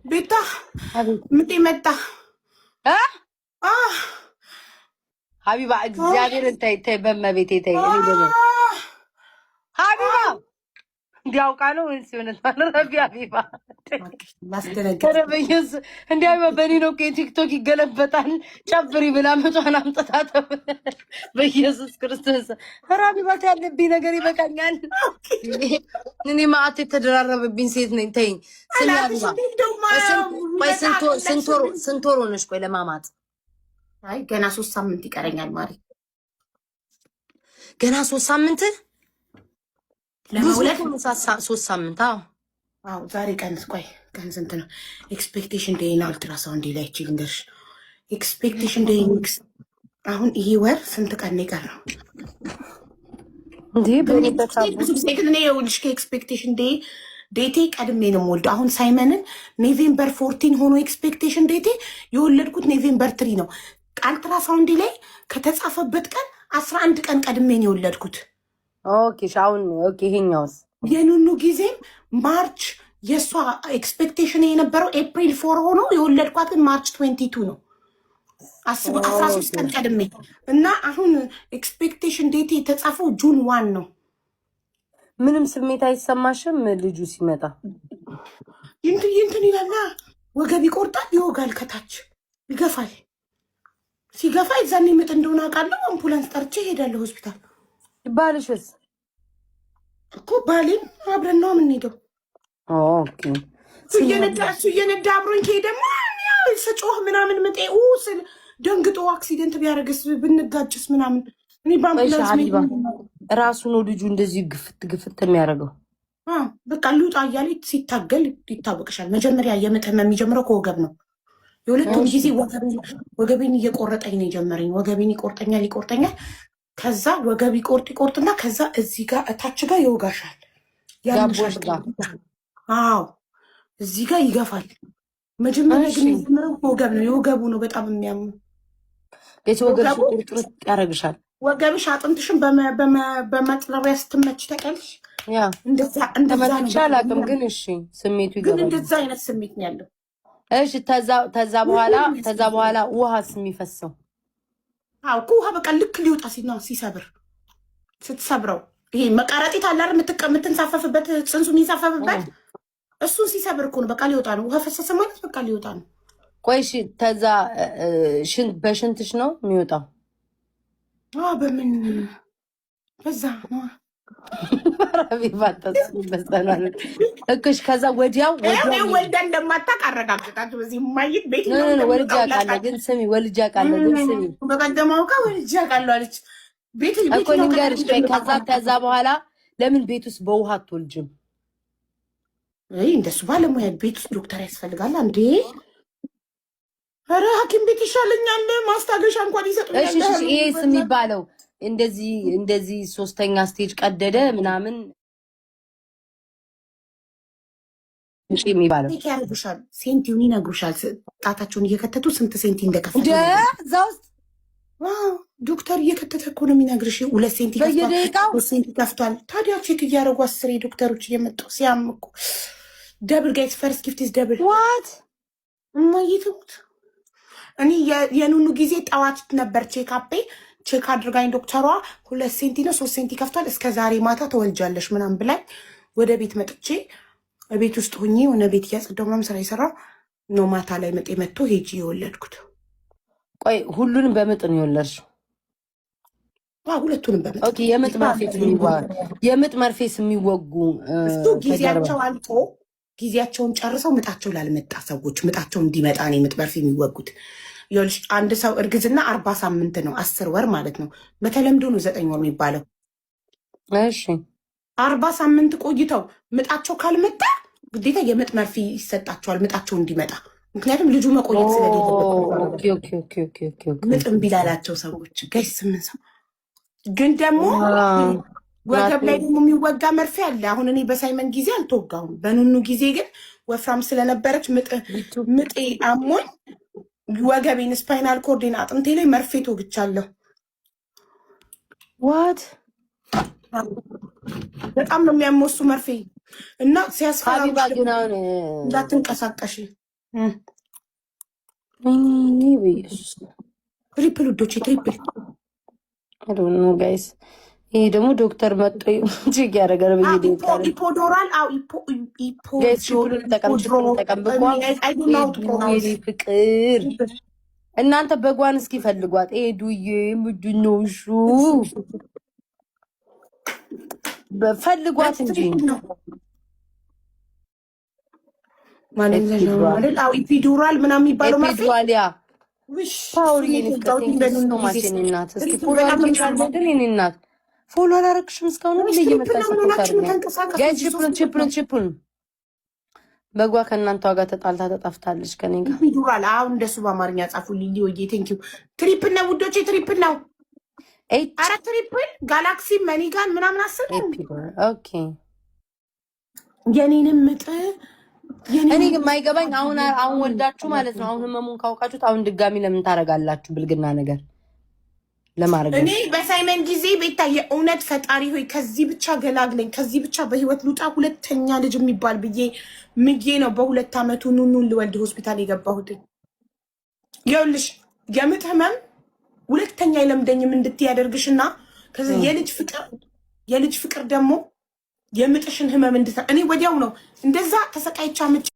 ቤታ፣ ምጤ መጣ። ሀቢባ፣ እግዚአብሔርን ተይ ተይ፣ በመቤቴ ተይ። እኔ ደግሞ ሀቢባ እንዲያውቃ ነው ወይስ የእውነት ማለት ረቢ ሀቢባ ኧረ በኢየሱስ፣ እንዲህ ሀቢባ በእኔ ነው እኮ የቲክቶክ ይገለበጣል። ጨፍሪ ብላ ምጧን አምጥታ በኢየሱስ ክርስቶስ። ኧረ ሀቢባ ተይ፣ ያለብኝ ነገር ይበቃኛል። እኔ መዓት የተደራረበብኝ ሴት ነኝ። ተይኝ። ስሚ ሀቢባ፣ ቆይ ስንት ወር ሆነሽ? ቆይ ለማማጥ። አይ፣ ገና 3 ሳምንት ይቀረኛል ማሪ። ገና 3 ሳምንት? ለመውለድ። 3 ሳምንት? አዎ። አዎ። ዛሬ ቀን፣ ቆይ፣ ቀን ስንት ነው? Expectation day ና ultrasound ላይ አይቼ ልንገርሽ። Expectation day አሁን ይሄ ወር ስንት ቀን ነው የቀረው? እንዴ። ብዙ ጊዜ ግን እኔ ይኸውልሽ ከ expectation date ኤ ቀድሜ ነው የምወልደው። አሁን ሳይመንን November 14 ሆኖ expectation date ኤ የወለድኩት November 3 ነው። አልትራሳውንድ ላይ ከተጻፈበት ቀን 11 ቀን ቀድሜ ነው የወለድኩት። Okay፣ አሁን okay፣ ይሄኛውስ? የኑኑ ጊዜም March፣ የእሷ expectation የነበረው April 4 ሆኖ የወለድኳት ግን March 22 ነው። አስቡ፣ 13 ቀን ቀድሜ። እና አሁን expectation date የተጻፈው June 1 ነው። ምንም ስሜት አይሰማሽም ልጁ ሲመጣ? እንትን እንትን ይላላ፣ ወገብ ይቆርጣል፣ ይወጋል፣ ከታች ይገፋል። ሲገፋ የዛኔ ምጥ እንደሆነ አውቃለሁ። አምቡላንስ ጠርቼ እሄዳለሁ ሆስፒታል። ባልሽስ? እኮ ባሌም አብረን ነው የምንሄደው። እሱ እየነዳ አብሮኝ ከሄደማ ስጮህ ምናምን ምጤ ስል ደንግጦ accident ቢያደርግስ፣ ብንጋጭስ ምናምን እኔ በአምቡላንስ ራሱ ነው ልጁ እንደዚህ ግፍት ግፍት የሚያደርገው። በቃ ልውጣ እያለ ሲታገል ይታወቅሻል። መጀመሪያ የምጥ ህመም የሚጀምረው ከወገብ ነው። የሁለቱም ጊዜ ወገቤን እየቆረጠኝ ነው የጀመረኝ። ወገቤን ይቆርጠኛል ይቆርጠኛል። ከዛ ወገብ ይቆርጥ ይቆርጥና ከዛ እዚህ ጋር እታች ጋር ይወጋሻል። ያምሻል። አዎ፣ እዚህ ጋር ይገፋል። መጀመሪያ ግን የጀመረው ወገብ ነው። የወገቡ ነው በጣም የሚያሙ። ወገብሽ ቁርጥርጥ ያደርግሻል። ወገብሽ አጥንትሽን በመጥረቢያ ስትመች ታውቂያለሽ? እንደዛ ተመትቼ አላውቅም፣ ግን እሺ ስሜቱ ግን ይገባል። እንደዛ አይነት ስሜት ነው ያለው። እሺ፣ ተዛ በኋላ ውሃስ የሚፈሰው? አዎ እኮ ውሃ በቃ ልክ ሊወጣ ሲል ነው፣ ሲሰብር፣ ስትሰብረው ይሄ መቀረጢት አለ አይደል? የምትንሳፈፍበት፣ ጽንሱ የሚንሳፈፍበት፣ እሱን ሲሰብር እኮ ነው በቃ ሊወጣ ነው። ውሃ ፈሰሰ ማለት በቃ ሊወጣ ነው። ቆይ እሺ፣ ተዛ በሽንትሽ ነው የሚወጣው? አዎ፣ በምን በዛ ነው። እክሽ ከዛ ወዲያው ወዲያው ወልዳ እንደማታውቅ አረጋግጣችሁ በዚህ ማየት ቤት ወልጄ አውቃለሁ፣ ግን ስሚ፣ ወልጄ አውቃለሁ፣ ግን ስሚ። በቀደማው ጋር ወልጄ አውቃለሁ አለች። ቤት እኮ ልንገርሽ፣ ከዛ በኋላ ለምን ቤት ውስጥ በውሃ አትወልጅም? አይ፣ እንደሱ ባለሙያ ቤት ውስጥ ዶክተር ያስፈልጋል እንዴ? ኧረ ሐኪም ቤት ይሻለኛል። ማስታገሻ እንኳን ይሰጡኛል። እሺ፣ ይሄስ የሚባለው እንደዚህ እንደዚህ ሶስተኛ stage ቀደደ ምናምን የሚባለው? Check ያደርጉሻል። ሴንቲውን ይነግሩሻል። ጣታቸውን እየከተቱ ስንት ሴንቲ እንደከፈቱ። እንደ እዛ ውስጥ? ዶክተር እየከተተ እኮ ነው የሚነግርሽ። 2 ሴንቲ ከፍቷል፣ በየደቂቃው? 3 ሴንቲ ከፍቷል። ታዲያ check እያደረጉ 10 ዶክተሮች እየመጡ ሲያም እኮ። Double guys, first gift is double. What? እማዬ ትሙት፣ እኔ የኑኑ ጊዜ ጠዋት ነበር check up ኤ። Check አድርጋኝ ዶክተሯ 2 ሴንቲ ነው 3 ሴንቲ ከፍቷል፣ እስከ ዛሬ ማታ ተወልጃለሽ ምናምን ብላኝ ወደ ቤት መጥቼ ቤት ውስጥ ሁኜ የሆነ ቤት እያጸዳሁ ምናምን ስራ የሰራው ነው። ማታ ላይ ምጤ መጥቶ ሄጂ የወለድኩት። ቆይ፣ ሁሉንም በምጥ ነው የወለድሽው? አዎ፣ ሁለቱንም በምጥ። Okay፣ የምጥ መርፌስ የሚወጉ? እሱ ጊዜያቸው አልቆ ጊዜያቸውን ጨርሰው ምጣቸው ላልመጣ ሰዎች ምጣቸው እንዲመጣ ነው የምጥ መርፌ የሚወጉት። ይኸውልሽ፣ አንድ ሰው እርግዝና 40 ሳምንት ነው፣ 10 ወር ማለት ነው። በተለምዶ ነው 9 ወር የሚባለው። 40 ሳምንት ቆይተው ምጣቸው ካልመጣ ግዴታ የምጥ መርፌ ይሰጣቸዋል፣ ምጣቸው እንዲመጣ። ምክንያቱም ልጁ መቆየት ስለሌለበት ምጥ እምቢ ላላቸው ሰዎች። Guys፣ ስምንት ሰው ግን ደግሞ ወገብ ላይ ደግሞ የሚወጋ መርፌ አለ። አሁን እኔ በሳይመን ጊዜ አልተወጋሁም። በኑኑ ጊዜ ግን ወፍራም ስለነበረች ምጤ አሞኝ ወገቤን spinal cord ኤን አጥንቴ ላይ መርፌ ተወግቻለሁ። What? በጣም ነው የሚያመው እሱ መርፌ እና ሲያስፈራ ሀቢባ ግን አሁን እንዳትንቀሳቀሽ። ወይኔ በኢየሱስ። Triple ውዶቼ፣ triple። I don't know, guys። ይሄ ደግሞ ዶክተር መጥቶ check ያደረገ ነው ብዬ Epidural፣ አዎ። Guys፣ triple ኡን ጠቀም፣ triple ኡን ጠቀም። በጓ የኔ ፍቅር፣ እናንተ በጓን እስኪ ፈልጓት። ኤዱዬ፣ ምንድን ነው እሱ? ፈልጓት እንጂ። ማለት epidural ምናምን የሚባለው መርፌ። Epidural, yeah። ፓወር የኔ ፍቅር፣ thank you so much የኔ እናት። እስኪ follow አድርጌሻለሁ የኔ እናት፣ follow አላረግሽም እስካሁን ሁሌ እየመጣሽ support አድርጊኝ። Guys፣ triple ኡን፣ triple ኡን፣ triple ኡን። በጓ ከእናንተ ጋር ተጣልታ ተጣፍታለች ከኔ ጋር። Epidural፣ አሁን እንደሱ በአማርኛ ጻፉልኝ። ሊወዬ thank you። Triple ነው ውዶቼ፣ triple ነው። አረ triple galaxy money gun ምናምን አስብ። Okay። የኔንም ምጥ። እኔ ግን የማይገባኝ አሁን ወልዳችሁ ማለት ነው። አሁን ህመሙን ካውቃችሁት አሁን ድጋሚ ለምን ታደርጋላችሁ? ብልግና ነገር ለማድረግ። እኔ በሳይመን ጊዜ ቤታ የእውነት ፈጣሪ ሆይ ከዚህ ብቻ ገላግለኝ፣ ከዚህ ብቻ በህይወት ልውጣ፣ ሁለተኛ ልጅ የሚባል ብዬ ምዬ ነው በ2 ዓመቱ ኑኑን ልወልድ ሆስፒታል የገባሁት። ይኸውልሽ የምጥ ህመም ሁለተኛ አይለምደኝም እንድትይ ያደርግሽና ከዚ የልጅ ፍቅር ደግሞ የምጥሽን ህመም እንድታ እኔ ወዲያው ነው እንደዛ ተሰቃይቻ ምጭ